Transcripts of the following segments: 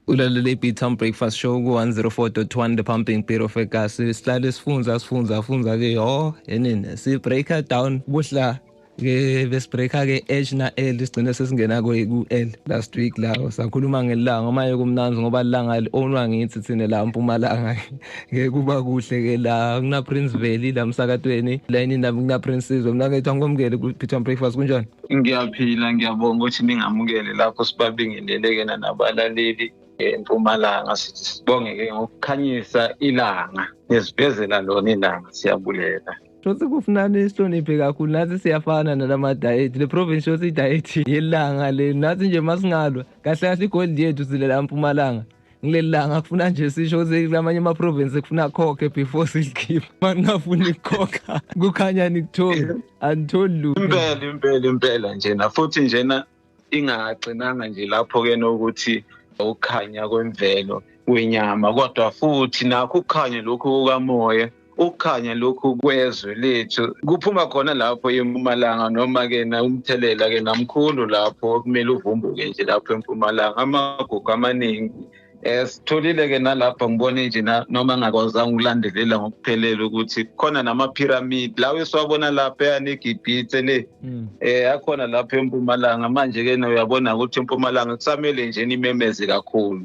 Ulalele i-Beat Breakfast Show ku-104.1 The Pumping Beat of Ekasi. Sihlale sifunza sifunza funza ke oh yenini si break down buhla ke besibreaka ke H na L, sigcine sesingena ku L last week la sakhuluma ngelanga manje kumnanzi ngoba ilanga li-ownwa ngithi thina la Mpumalanga ke kuba kuhle ke la kuna Prince Valley la emsakatweni la yini kuna Prince Sizwe. Mina ngithi angikwamukele ku Beat Breakfast, kunjani? Ngiyaphila, ngiyabonga ukuthi ningamukele lapho, sibabingelele ke nabalaleli eMpumalanga. Sithi sibonge ke ngokukhanyisa ilanga nesivezela lona ilanga, siyabulela. Shothi kufunani sihloniphe kakhulu, nathi siyafana nalama diet le province, shothi diet yelanga le nathi nje masingalwa kahle kahle igold yethu silela Mpumalanga ngileli langa. Kufuna nje sisho ukuthi kulamanye ama province kufuna khokhe before silikhipha, maningafuni ukukhokha kukhanya nikutholi anitholi lutho. Impela impela impela njena, futhi njena ingagcinanga nje lapho ke nokuthi ukukhanya kwemvelo kwenyama, kodwa futhi nakho ukukhanya lokhu kukamoya, ukukhanya lokhu kwezwe lethu kuphuma khona lapho eMpumalanga, noma ke na umthelela ke namkhulu lapho kumele uvumbuke nje lapho eMpumalanga. Amagugu amaningi sitholile ke nalapha, ngibone nje noma ngakwazanga ukulandelela ngokuphelele ukuthi khona nama-pyramid lawo esiwabona lapha eGibhithe le akhona lapha eMpumalanga. Manje ke uyabona ukuthi eMpumalanga kusamele nje nimemeze kakhulu.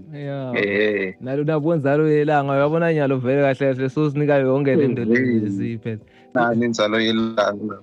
Nalo nabonzalo yelanga uyabona nyalo vele kahle kahle sosinika yonke le nto lesiyiphethe. Nani inzalo yelanga.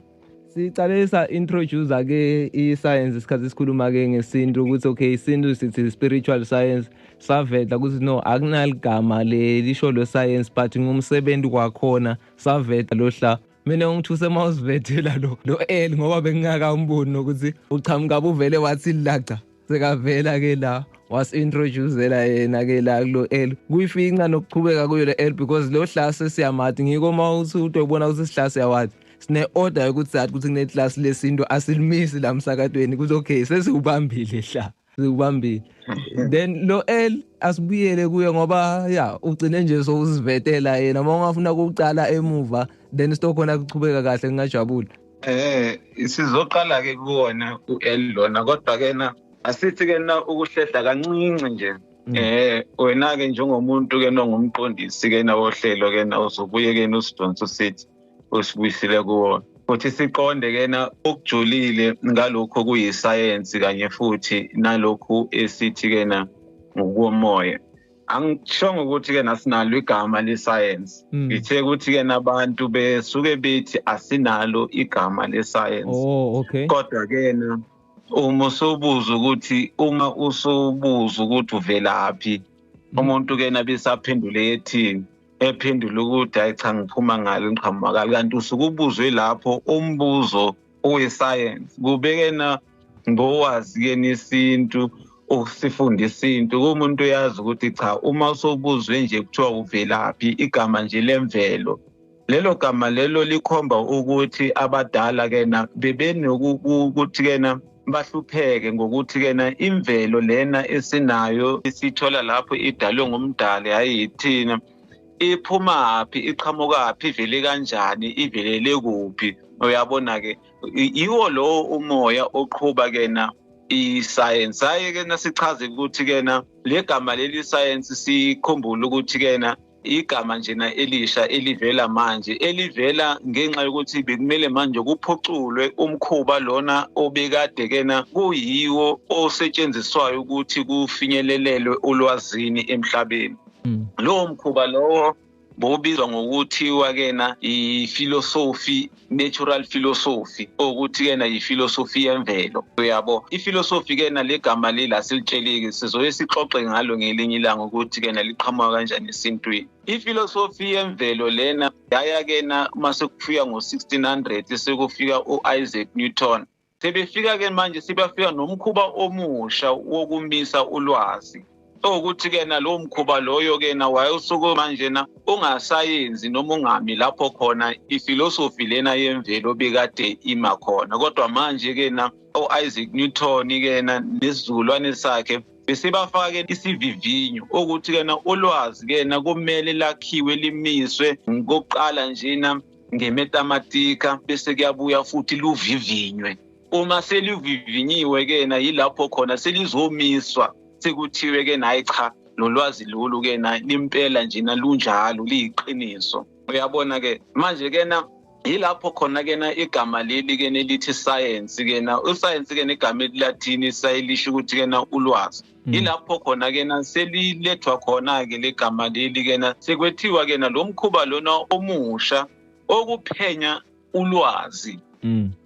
Sicale sa introduce ke i-science isikhathi sikhuluma ke ngesintu ukuthi okay isintu sithi spiritual science, saveta ukuthi no akunaligama lelisho lo science but ngumsebenzi kwakhona, saveta lohla. Mina ngithuse mawusivethela lo L ngoba bengingakamboni nokuthi uchamuka buvele wathi laca sekavela ke la wasintroducela yena ke la kulo L, kuyifinca nokuchubeka kuyo le L because lo hlase siyamati ngiko mawuthi utobona ukuthi sihlase yawathi sine order yokuthi sathi ukuthi kune class lesintu asilimisi la emsakatweni ukuthi okay sesiubambile hla siubambile. Then lo L asibuyele kuye ngoba ya ugcine nje sowusivetela yena, uma ungafuna ukucala emuva then sitokhona kuchubeka kahle ngingajabula. Sizoqala ke kuwona uL lona, kodwa ke na asithi ke na ukuhlehla kancinci nje. Wena ke njengomuntu ke nongumqondisi ke na wohlelo ke na uzobuye ke usidonsa usithi usibuyisile kuwona futhi siqonde ke na okujulile ngalokho kuyisayensi kanye futhi nalokhu esithi ke na ngokomoya. Angishongo ukuthi ke nasinalo igama lesayensi, ngithe ukuthi ke nabantu besuke bethi asinalo igama lesayensi. Oh okay. Kodwa ke na uma usubuza ukuthi uma usubuza ukuthi uvelaphi umuntu ke nabisaphendule ethini, ephendula ukuthi hayi cha ngiphuma ngalo ngiqhamuka, kanti usukubuzwe lapho umbuzo owesayensi. Kubeke na ngowazi ke nesintu ukusifunda isintu kumuntu uyazi ukuthi cha uma usubuzwe nje kuthiwa uvelaphi igama nje lemvelo, lelo gama lelo likhomba ukuthi abadala ke na bebenokuthi ke na bahlupheke ngokuthi ke na imvelo lena esinayo isithola lapho idalwe ngumdali, hayi yithina, iphumaphi, iqhamukaphi, ivele kanjani, ivelele kuphi. Uyabona ke yiwo lo umoya oqhuba ke na i-science. Hayi ke nasichaze ukuthi ke na legama leli science sikhumbule ukuthi ke na igama njena elisha elivela manje, elivela ngenxa yokuthi bekumele manje kuphuculwe umkhuba lona obekade kena kuyiwo osetshenziswayo ukuthi kufinyelelelwe ulwazini emhlabeni. Lowo mkhuba lowo bobizwa ngokuthiwa kena i-philosophy, natural philosophy, ukuthi kena i-philosophy yemvelo. Uyabo i-philosophy kena legama leli asilitsheleki, sizoye sixoxe ngalo ngelinye ilanga ukuthi kena liqhamuka kanjani esintwini. I-philosophy yemvelo lena yaya kena mase kufika ngo-1600 sekufika u-Isaac Newton, sebefika ke manje sebafika nomkhuba omusha wokumisa ulwazi, ukuthi ke na lo mkhuba loyo ke na wayesuku manje na ungasayenzi noma ungami lapho khona ifilosofi lena yemvelo bekade ima khona. Kodwa manje ke na uIsaac Newton ke na nesizukulwane sakhe besebafake isivivinyo ukuthi ke na ulwazi ke na kumele lakhiwe limiswe ngokuqala njena ngemethematika, bese kuyabuya futhi luvivinywe. Uma selivivinyiwe ke na yilapho khona selizomiswa sekuthiwe ke nayi cha Lo lwazi lolu ke na limpela nje nalunjalo liyiqiniso. Uyabona ke manje ke na yilapho khona ke na igama leli ke nelithi science ke na uscience ke negama elilathini sayilisho ukuthi ke na ulwazi. Yilapho khona ke na selilethwa khona ke legama leli ke na sekwethiwa ke na lo mkhuba lona omusha okuphenya ulwazi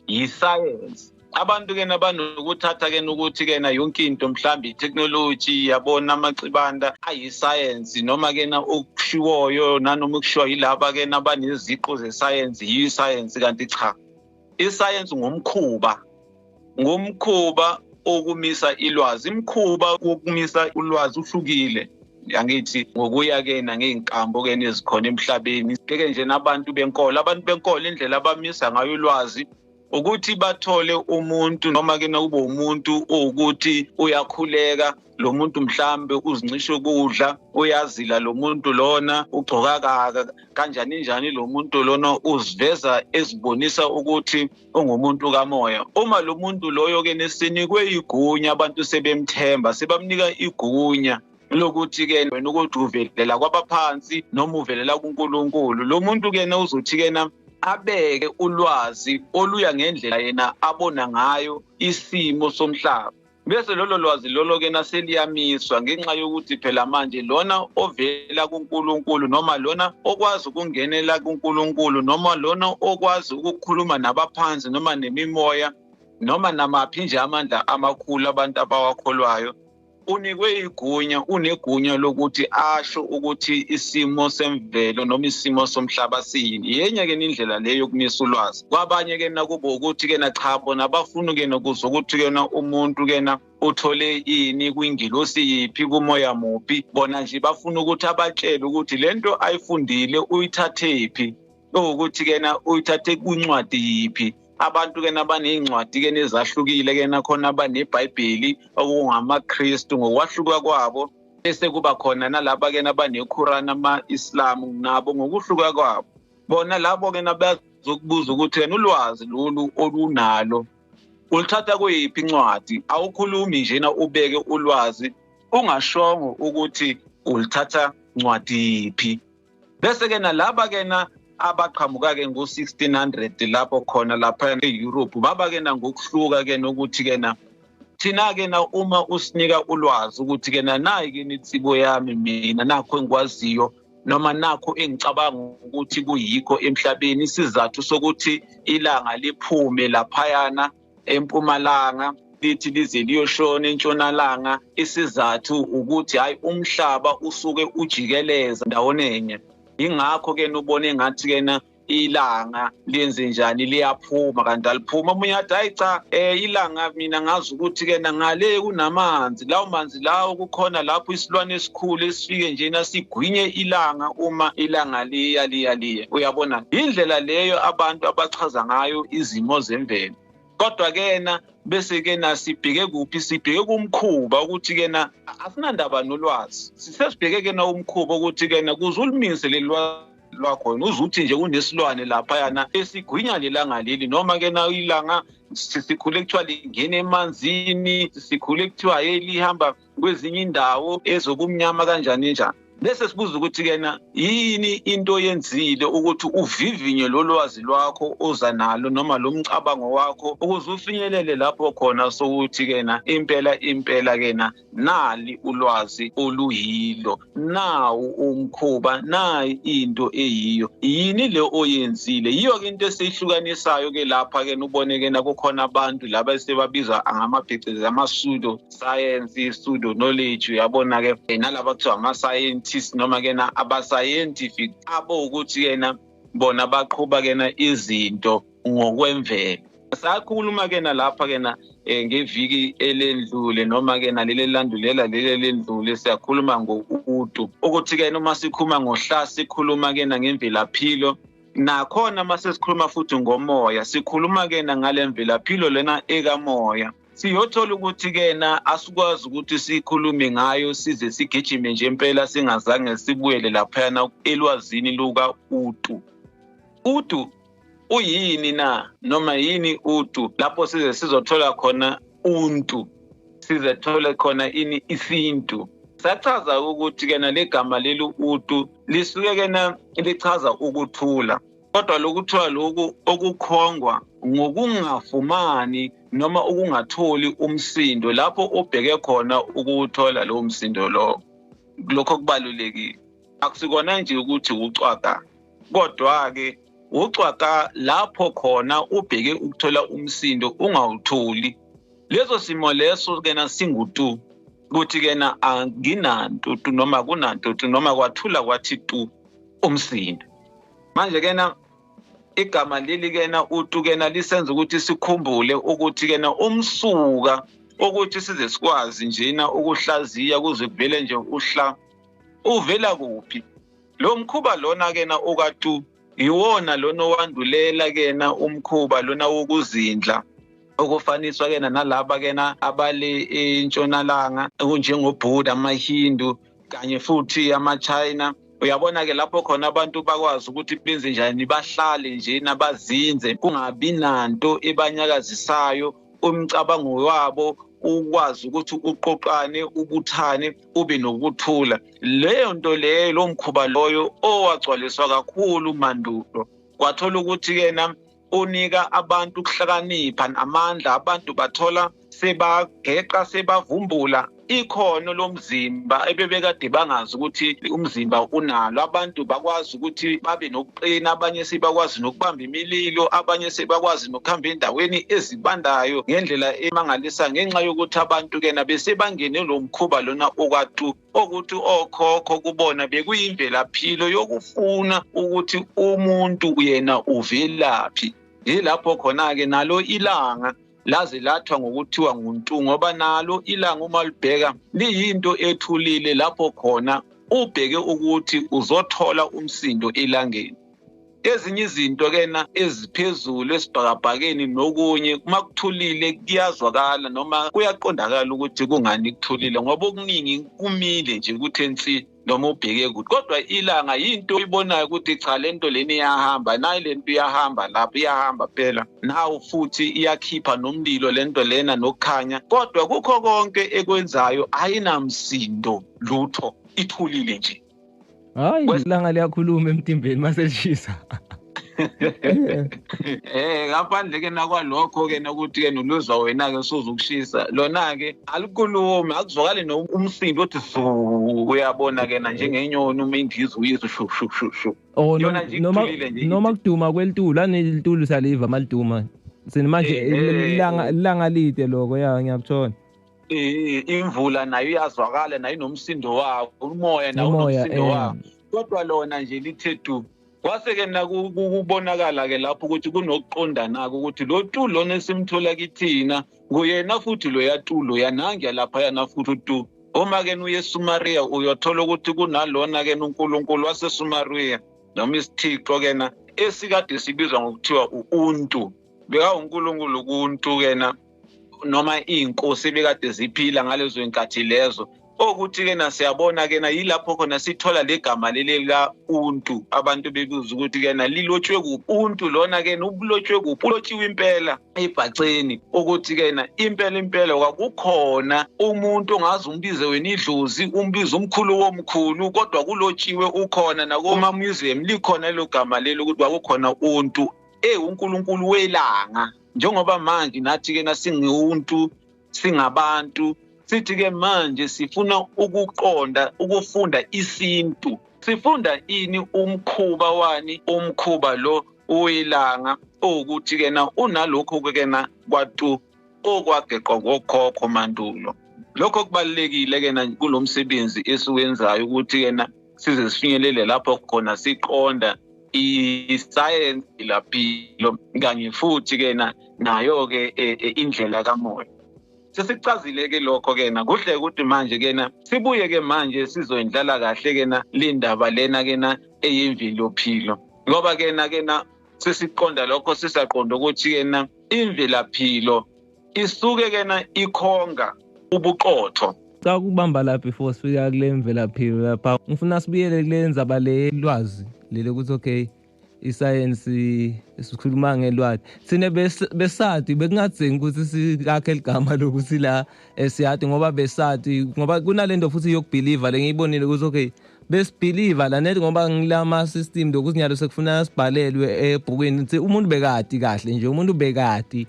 yi-science. Abantu ke nabanokuthatha ke ukuthi ke na yonke into mhlambi technology yabona amacibanda ayi-science noma ke na okushiwoyo nanoma okushiwa yilaba ke nabaneziqu ze-science yi-science, kanti cha, i-science ngumkhuba okumisa ilwazi. Imkhuba wokumisa ulwazi uhlukile angithi ngokuya ke nangeyinkambo ke nezikhona emhlabeni. Ke nje nabantu benkolo, abantu benkolo indlela abamisa ngayo ulwazi ukuthi bathole umuntu noma ke kube umuntu ukuthi uyakhuleka, lo muntu mhlambe uzincisha ukudla, uyazila lo muntu lona, ugcoka kanjani njani lo muntu lona, uziveza ezibonisa ukuthi ungumuntu kamoya. Uma lo muntu loyo ke nesinikwe igunya, abantu sebemthemba, sebamnika igunya lokuthi ke wena ukuthi uvelela kwabaphansi noma uvelela kuNkulunkulu, lo muntu ke uzothi ke abeke ulwazi oluya ngendlela yena abona ngayo isimo somhlaba. Bese lolo lwazi lolo ke naseliyamiswa ngenxa yokuthi phela manje lona ovela kuNkulunkulu noma lona okwazi ukungenela kuNkulunkulu noma lona okwazi ukukhuluma nabaphansi noma nemimoya noma namaphi nje amandla amakhulu abantu abawakholwayo, unikwe igunya, unegunya lokuthi asho ukuthi isimo semvelo noma isimo somhlaba siyini. Yenye ke indlela leyo yokumisa ulwazi. Kwabanye ke nakubo ukuthi ke na cha bona bafuna ke nokuzwa ukuthi ke na umuntu ke na uthole ini kwingilosi yiphi kumoya muphi, bona nje bafuna ukuthi abatshele ukuthi lento ayifundile uyithathephi, ukuthi ke na uyithathe kwincwadi yiphi. Abantu ke nabaney'ncwadi ke nezahlukile ke nakhona abaneBhayibheli okungamaKristu ngokwahluka kwabo, bese kuba khona nalaba ke nabaneQuran ama-Islam nabo ngokuhluka kwabo. Bona labo ke nabazokubuza ukuthi wena ulwazi lolu olunalo ulithatha kuyiphi incwadi, awukhulumi njena ubeke ulwazi ungashongo ukuthi ulithatha ncwadi yiphi. Bese ke nalaba ke na abaqhamuka ke ngo-1600 lapho khona lapha e-Europe baba ke nangokuhluka ke nokuthi ke na thina ke na uma usinika ulwazi ukuthi ke na nayi ke insibo yami mina nakho engikwaziyo noma nakho engicabanga ukuthi kuyikho emhlabeni, isizathu sokuthi ilanga liphume laphayana empumalanga lithi lize liyoshona entshonalanga, isizathu ukuthi hayi umhlaba usuke ujikeleza ndawonenye, ingakho ke nubone ngathi ke na ilanga lenze njani liyaphuma kanti aliphuma. Omunye athi hayi cha ilanga mina ngazi ukuthi ke ngale kunamanzi, lawo manzi lawo kukhona lapho isilwane esikhulu esifike nje nasigwinye ilanga uma ilanga liya liya liya. Uyabona indlela leyo abantu abachaza ngayo izimo zemvelo. Kodwa kena bese ke na sibheke kuphi? Sibheke kumkhuba ukuthi ke na asinandaba nolwazi, sisesibheke ke na umkhuba ukuthi ke na kuze ulimise leli lwakho uzuthi nje kunesilwane laphayana esigwinya lelanga leli, noma ke na ilanga sikhule kuthiwa lingena emanzini, sikhule kuthiwa hey lihamba kwezinye indawo ezobumnyama kanjani njani. Bese sibuza ukuthi kena yini into yenzile ukuthi uvivinye lolwazi lwakho oza nalo noma lo mcabango wakho ukuze ufinyelele lapho khona sokuthi kena impela impela kena nali ulwazi oluyilo, nawu umkhuba, nayi into eyiyo, yini le oyenzile. Yiyo ke into esihlukanisayo ke lapha ke ubone ke kukhona abantu laba esebabizwa ngamabhecezi ama pseudo science, pseudo knowledge, uyabona ke nalaba kuthiwa ama science noma ke na aba-scientific abo ukuthi kena bona baqhuba kena izinto ngokwemvelo. Sakhuluma kena lapha kena ngeviki elendlule noma kena leli landulela leli lendlule, siyakhuluma ngo-utu ukuthi kena uma sikhuluma ngohla sikhuluma kena ngemvelaphilo, nakhona mase sikhuluma futhi ngomoya sikhuluma kena ngale mvelaphilo lena ekamoya. Siyothola ukuthi kena asikwazi ukuthi sikhulume ngayo size sigijime nje impela singazange sibuyele laphayana elwazini luka utu. Utu uyini na noma yini utu? Lapho size sizothola khona untu, size thole khona ini isintu. Sachaza ukuthi kena legama leli utu lisuke kena lichaza ukuthula, kodwa lokuthula lokhu okukhongwa ngokungafumani noma ukungatholi umsindo lapho ubheke khona ukuwuthola lowo msindo lo. Lokho kubalulekile. Akusikona nje ukuthi ucwaka, kodwa ke ucwaka lapho khona ubheke ukuthola umsindo ungawutholi. Leso simo leso kena singutu, kuthi kena anginanto tu noma kunanto tu noma kwathula kwathi tu umsindo. Manje kena igama leli kena utu kena lisenza ukuthi sikhumbule ukuthi kena umsuka ukuthi size sikwazi njena ukuhlaziya kuze kuvele nje uhla uvela kuphi. Lo mkhuba lona kena okatu iwona lona owandulela kena umkhuba lona wokuzindla, okufaniswa kena nalaba kena abale entshonalanga njengoBuddha, amaHindu kanye futhi amaChina. Uyabona ke lapho khona abantu bakwazi ukuthi benze njani, bahlale njena bazinze, kungabi nanto ebanyakazisayo, umcabango wabo ukwazi ukuthi uqoqane, ubuthane, ube nokuthula. Leyo nto leyo, lo mkhuba loyo owagcwaliswa kakhulu mandulo, kwathola ukuthi kena unika abantu ukuhlakanipha namandla. Abantu bathola sebageqa, sebavumbula ikhono lomzimba ebebekade bangazi ukuthi umzimba unalo. Abantu bakwazi ukuthi babe nokuqina, abanye sebakwazi nokubamba imililo, abanye sebakwazi nokuhamba endaweni ezibandayo ngendlela emangalisa, ngenxa yokuthi abantu kena besebangene lo mkhuba lona okatu, okuthi okhokho kubona bekuyimvelaphilo yokufuna ukuthi umuntu yena uvelaphi. Yilapho khona-ke nalo ilanga laze lathwa ngokuthiwa nguntu, ngoba nalo ilanga uma libheka liyinto ethulile, lapho khona ubheke ukuthi uzothola umsindo elangeni. Ezinye izinto kena eziphezulu esibhakabhakeni nokunye, uma kuthulile kuyazwakala noma kuyaqondakala ukuthi kungani kuthulile, ngoba okuningi kumile nje kuthe nsi noma ubheke kude. Kodwa ilanga yinto oyibonayo ukuthi cha, lento leni iyahamba, nayi lento iyahamba lapho, iyahamba phela, nawu futhi iyakhipha nomlilo lento lena nokukhanya, kodwa kukho konke ekwenzayo ayinamsindo lutho, ithulile nje. Hayi, ilanga liyakhuluma emtimbeni maselishisa. Ngaphandle ke nakwalokho ke nokuthi ke noluzwa wena ke usuzokushisa, lona ke alukhulumi, akuzwakali nomsindo othi zu, uyabona ke na njengenyoni uma indiza uyizwa shu shu shu shu. Yona nje ithulile nje. Noma kuduma kwelitulo, anelitulo saliva maliduma. Sini manje ilanga lide lokho, ya ngiyakuthola. Imvula nayo iyazwakala, nayo inomsindo wawo, umoya nawo unomsindo wawo, kodwa lona nje lithe tu. Kwase-ke nakubonakala-ke lapho ukuthi kunokuqondana-ke ukuthi lo tu lona esimthola kithina nguyena futhi loya tu loya, nangiya laphayana futhi tu. Uma-ke uye eSumaria uyothola ukuthi kunalona-ke uNkulunkulu waseSumaria noma isithixo-kena esikade sibizwa ngokuthiwa u-Untu. BekawuNkulunkulu ku-Untu-kena, noma iy'nkosi ebekade ziphila ngalezo nkathi lezo. Okuthi kena siyabona kena yilapho khona sithola legama leli la untu, abantu bebuza ukuthi kena lilotshwe kuphi untu lona, kena ubulotshwe kuphi, ulotshiwe impela ebhaceni, ukuthi kena impela impela kwakukhona umuntu ongaze umbize wena idlozi, umbize umkhulu womkhulu, kodwa kulotshiwe ukhona nakoma museum likhona lelo gama lelo ukuthi kwakukhona untu uNkulunkulu welanga. Njengoba manje nathi kena singumuntu, singabantu, sithi ke manje sifuna ukuqonda, ukufunda isintu. Sifunda ini? Umkhuba wani? Umkhuba lo uyilanga, ukuthi kena unalokho kena kwatu okwageqwa ngokhokho mandulo. Lokho kubalulekile kena kulomsebenzi esiwenzayo ukuthi kena size sifinyelele lapho khona siqonda isayensi laphilo kanye futhi kena nayo ke indlela kamoya. Sesichazile ke lokho kena, kuhle ukuthi manje kena sibuye ke manje sizoyindlala kahle kena le ndaba lena kena eyimvelophilo, ngoba kena kena sesiqonda lokho, sisaqonda ukuthi kena imvelaphilo isuke kena ikhonga ubuqotho. Cha ukubamba la before sifika kule mvelaphilo lapha, ngifuna sibuyele kule ndzaba le lwazi lele ukuthi okay Isayensi sikhuluma ngelwati. Sine besati bekungadzingi ukuthi sikakhe ligama lokuthi la siyati, ngoba besati, ngoba kunalento futhi yokubelieve le ngiyibonile ukuthi okay, besibelieve la net, ngoba ngilama system lokuthi nyalo sekufuna sibhalelwe ebhukwini. Umuntu bekati kahle nje, umuntu bekati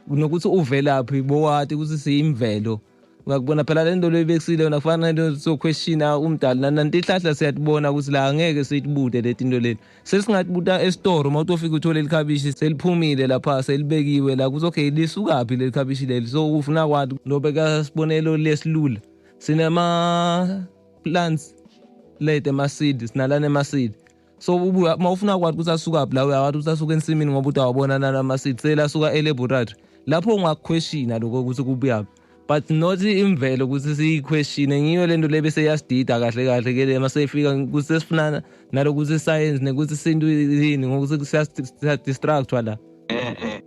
nokuthi uvelaphi, bowati ukuthi siyimvelo. Ungakubona phela le nto loyibekusile yona, kufana nento so-questiona umdali nanti ihlahla, siyatibona ukuthi la angeke siyitibude le tinto leli. Sesingatibuta esitoro, uma utofika uthole likhabishi seliphumile lapha, selibekiwe la, kuthi okay, lisukaphi leli khabishi leli? So ufuna kwati lobeka sibonelo lesilula, sinema-plants lete ema-seed, sinalana ema-seed. So ubuya uma ufuna kwati ukuthi asukaphi la, uyawathi ukuthi asuka ensimini, ngoba utawabona nalama-seed selasuka e-laboratory. Lapho ungakuquestiona lokho ukuthi kubuyaphi, but not imvelo ukuthi siyiquestione. Ngiyo lento le bese yasidida kahle kahle ke le maseyifika ukuthi sesifuna nalokuthi science nekuthi sintu yini, ngokuthi siyadistractwa la.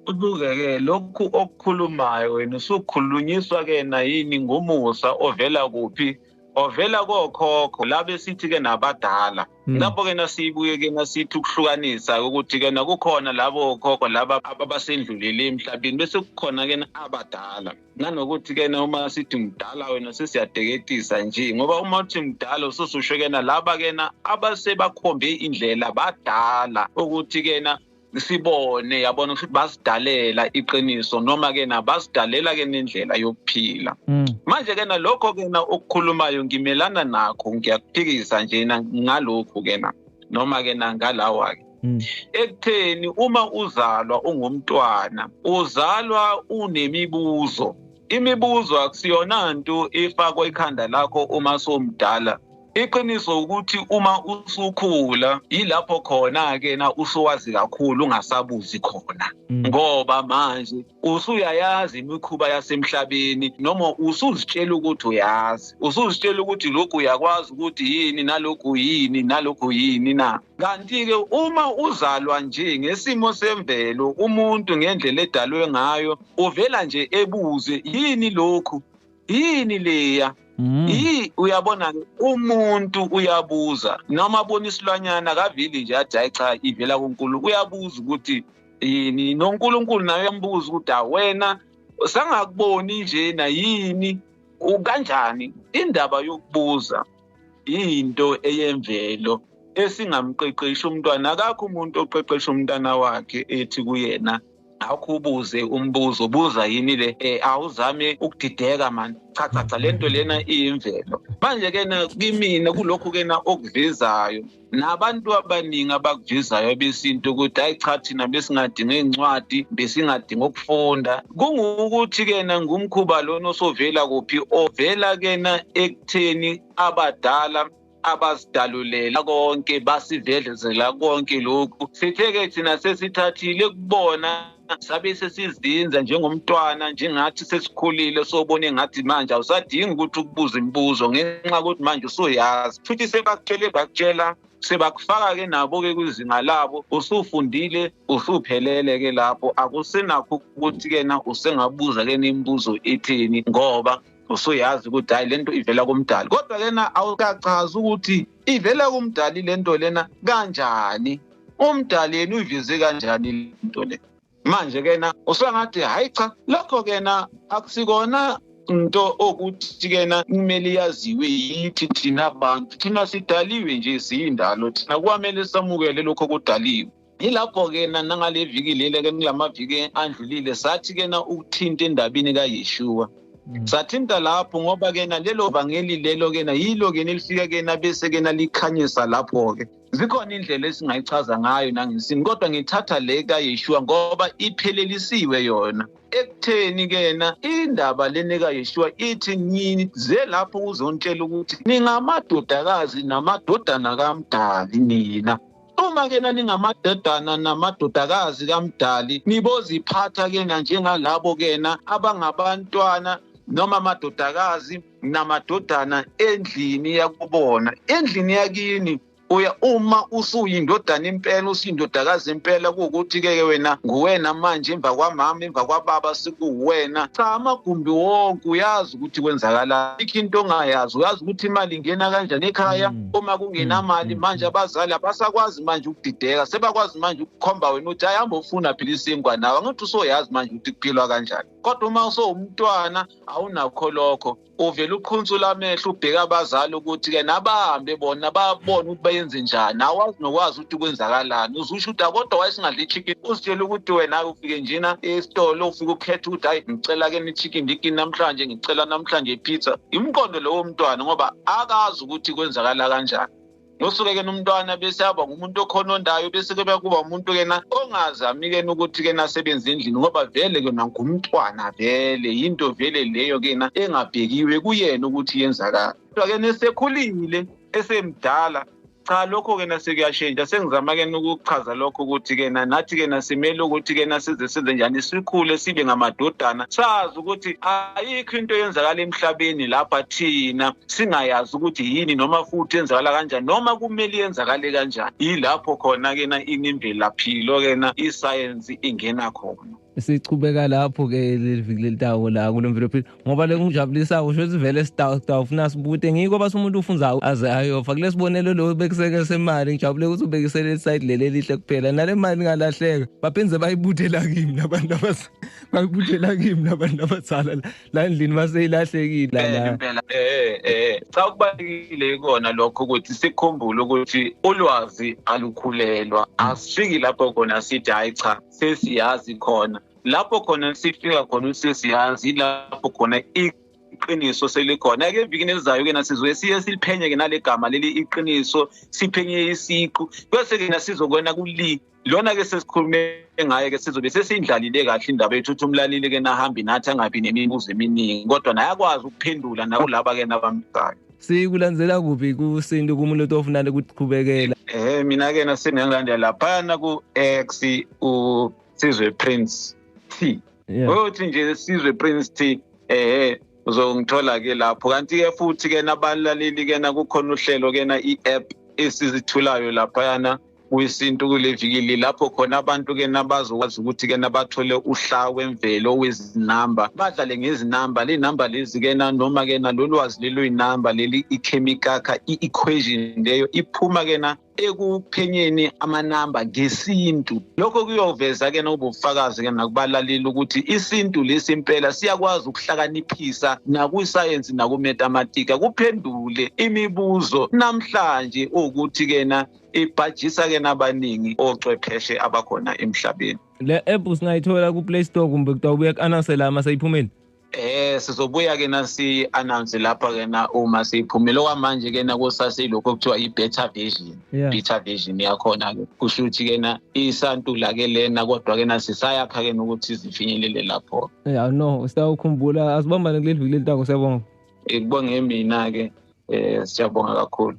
Ubuke-ke lokhu okukhulumayo wena, usukhulunyiswa ke na yini ngumusa ovela kuphi? Ovela kokhokho la besithi ke nabadala. Lapho ke nasibuye ke nasithi ukuhlukanisa ukuthi ke nakukhona labo khokho laba abasendlulile emhlabeni, bese kukhona ke abadala. Nanokuthi ke uma sithi mdala wena sesiyadeketisa nje, ngoba uma uthi mdala usususho ke laba ke abasebakhombe indlela, badala ukuthi ke sibone, yabona ukuthi basidalela iqiniso noma ke nabasidalela ke nendlela yokuphila. Manje ke nalokho ke na okukhulumayo ngimelana nakho, ngiyakuphikisa nje ngalokhu ke na noma ke ngalawa ke. Ekutheni uma uzalwa ungumntwana, uzalwa unemibuzo. Imibuzo akusiyona nto ifakwa ekhanda lakho uma somdala. Iqiniso ukuthi uma usukhula yilapho khona ke na usuwazi kakhulu, ungasabuzi khona, ngoba manje usuyayazi imikhuba yasemhlabeni, noma usuzitshela ukuthi uyazi, usuzitshela ukuthi lokhu uyakwazi ukuthi yini, nalokhu yini, nalokhu yini na. Kanti-ke uma uzalwa nje ngesimo semvelo, umuntu ngendlela edalwe ngayo uvela nje ebuze yini lokhu, yini leya. Yi uyabona ke, umuntu uyabuza noma abona isilwanyana, kavili nje athi hayi cha, ivela kuNkulunkulu. Uyabuza ukuthi yini, noNkulunkulu naye uyambuza ukuthi awena sangakuboni njena yini, ukanjani. Indaba yokubuza into eyemvelo esingamqeqeshi umntwana. Akakho umuntu oqeqesha umntana wakhe ethi kuyena awukhubuze umbuzo, buza yini le, awuzame ukudideka man. Cha cha cha, lento lena iyimvelo. Manje ke na kimina kulokhu ke na okuvezayo nabantu abaningi abakuvezayo besintu ukuthi hayi cha, thina besingadinga incwadi, besingadinga ukufunda, kungukuthi ke na ngumkhuba lona osovela kuphi, ovela ke na ekutheni abadala abasidalulela konke, basivedlezela konke lokhu. Sithe-ke thina sesithathile kubona, sabe sesizinza njengomntwana, njengathi sesikhulile, sobone ngathi manje awusadingi ukuthi ukubuza imibuzo ngenxa yokuthi manje usuyazi. Futhi sebakutshele, bakutshela, sebakufaka-ke nabo-ke kwizinga labo, usufundile, usuphelele-ke lapho, akusenakho ukuthi-ke na usengabuza-ke nemibuzo etheni, ngoba usuyazi ukuthi hayi, lento ivela kumdali. Kodwa kena awukachazi ukuthi ivela kumdali lento lena kanjani, umdali yena uyiveze kanjani lento le. Manje kena usangathi hayi cha, lokho kena akusikona into okuthi kena kumele yaziwe yithi thina abantu. Thina sidaliwe nje, siyindalo thina, kwamele samukele lokho okudaliwe. Yilapho ke nangale viki lele ke, kulamaviki andlulile, sathi ke na ukuthinta endabeni kaYeshua. Sathinta lapho ngoba ke na lelo vangeli lelo ke na yilo ke nelifika ke na bese ke na likhanyisa lapho ke. Zikhona indlela esingayichaza ngayo nangesini, kodwa ngithatha le kaYeshua ngoba iphelelisiwe yona. Ekutheni kena indaba leni kaYeshua ithi ngize lapho uzontshela ukuthi ningamadodakazi namadodana kaMdali nina. Uma kena ningamadodana namadodakazi kaMdali, niboziphatha kena njengalabo kena abangabantwana noma amadodakazi namadodana endlini yakubona, endlini yakini. Uya uma usuyindodana impela, usuyindodakazi impela, kuwukuthi ke wena nguwena manje emva kwamama, emva kwababa sekuwena. Cha, amagumbi wonke uyazi ukuthi kwenzakala. Ikho into ongayazi, uyazi ukuthi imali ingena kanjani ekhaya. Uma kungenamali manje abazali abasakwazi manje ukudideka, sebakwazi manje ukukhomba wena ukuthi hamba ufuna phela isinkwa nawe, angithi usoyazi manje ukuthi kuphilwa kanjani. Kodwa uma usowumntwana awunakho lokho, uvela uqhunsula amehlo ubheka abazali ukuthi ke nabahambe bona babone ukuthi bayenze njani, awazi nokwazi ukuthi kwenzakalani. Uzusho ukuthi kodwa wayesingadli chicken, uzitshela ukuthi wena ufike njena esitolo ufike ukhetha ukuthi hayi ngicela ke ni chicken diki namhlanje, ngicela namhlanje ipizza. Imqondo lowo mntwana ngoba akazi ukuthi kwenzakala kanjani. Usuke ke nomntwana bese aba ngumuntu okhonondayo, bese ke kuba umuntu kena ongazami ke ukuthi ke nasebenza endlini, ngoba vele ke ngumntwana, vele into vele leyo kena engabhekiwe kuyena ukuthi yenzakala. Kodwa ke nesekhulile esemdala, cha lokho ke nasekuyashintsha. Sengizama ke ukuchaza lokho ukuthi ke nathi ke nasimele ukuthi ke nasize senze njani, sikhule sibe ngamadodana, sazi ukuthi ayikho into eyenzakala emhlabeni lapha thina singayazi ukuthi yini, noma futhi yenzakala kanjani, noma kumele yenzakale kanjani. Yilapho khona ke na inimvelaphilo ke na isayensi ingena khona. Sichubeka lapho ke leliviki lelitawo la kulomvelophi, ngoba lekungijabulisa usho ukuthi vele sitawufuna sibute ngiko base umuntu ufunzayo aze ayofa kulesibonelo lo bekuseke semali. Ngijabule ukuthi ubekisele side leli elihle kuphela, nale mali ngalahleka baphindze bayibuthe kimi nabantu bayibuthe kimi nabantu abazala la endlini baseyilahlekile la impela. Cha, kubalekile ikona lokho ukuthi sikhumbule ukuthi ulwazi alukhulelwa, asifiki lapho khona sithi hayi cha sesiyazi khona. Lapho khona sifika khona sesiyazi, lapho khona iqiniso selikhona. Ke evikini elizayo ke nasizoye siye siliphenye ke nalegama leli iqiniso, siphenye isiqu, bese ke nasizokona kuli lona ke sesikhulume ngaye ke sizobe sesindlalile kahle indaba yethu ukuthi umlaleli ke nahambi nathi angabi nemibuzo eminingi, kodwa naye akwazi ukuphendula nakulaba ke nabamcayo. Sikulandzela kuphi kusintu kumuntu ofuna ukuqhubekela? Mina ke nasengilandela laphana ku X uSizwe Prince T. Uthi nje Sizwe Prince T, uzongithola ke lapho. Kanti ke futhi ke nabalaleli ke nakukhona uhlelo ke na i-app esizithulayo laphayana kwisintu kule viki, lapho khona abantu ke nabazokwazi ukuthi ke nabathole uhla wemvelo wezinamba, badlale ngezinamba le namba lezi ke na noma ke na lolwazi lelo inamba leli ichemical i-equation leyo iphuma ke na ekuphenyeni amanamba ngesintu. Lokho kuyoveza ke nobufakazi ke nakubalaleli ukuthi isintu lesi impela siyakwazi ukuhlakaniphisa nakwisayensi nakumathematika, kuphendule imibuzo namhlanje ukuthi ke na ibhajisa ke nabaningi ocwepheshe abakhona emhlabeni. Le app singayithola ku Play Store kumbe kutawubuya ku-announce la maseyiphumile? Sizobuya ke nasi announce lapha ke na uma siphumile. Okwamanje ke na kusasilokho okuthiwa i-beta version. Beta version yakhona ke kusho ukuthi ke na isantula ke lena, kodwa ke na sisayakha ke ukuthi sifinyelele lapho. Yeah, no, sitawukhumbula asibambane kuleli viki lelitako. Siyabonga. Ikubonge mina ke, siyabonga kakhulu.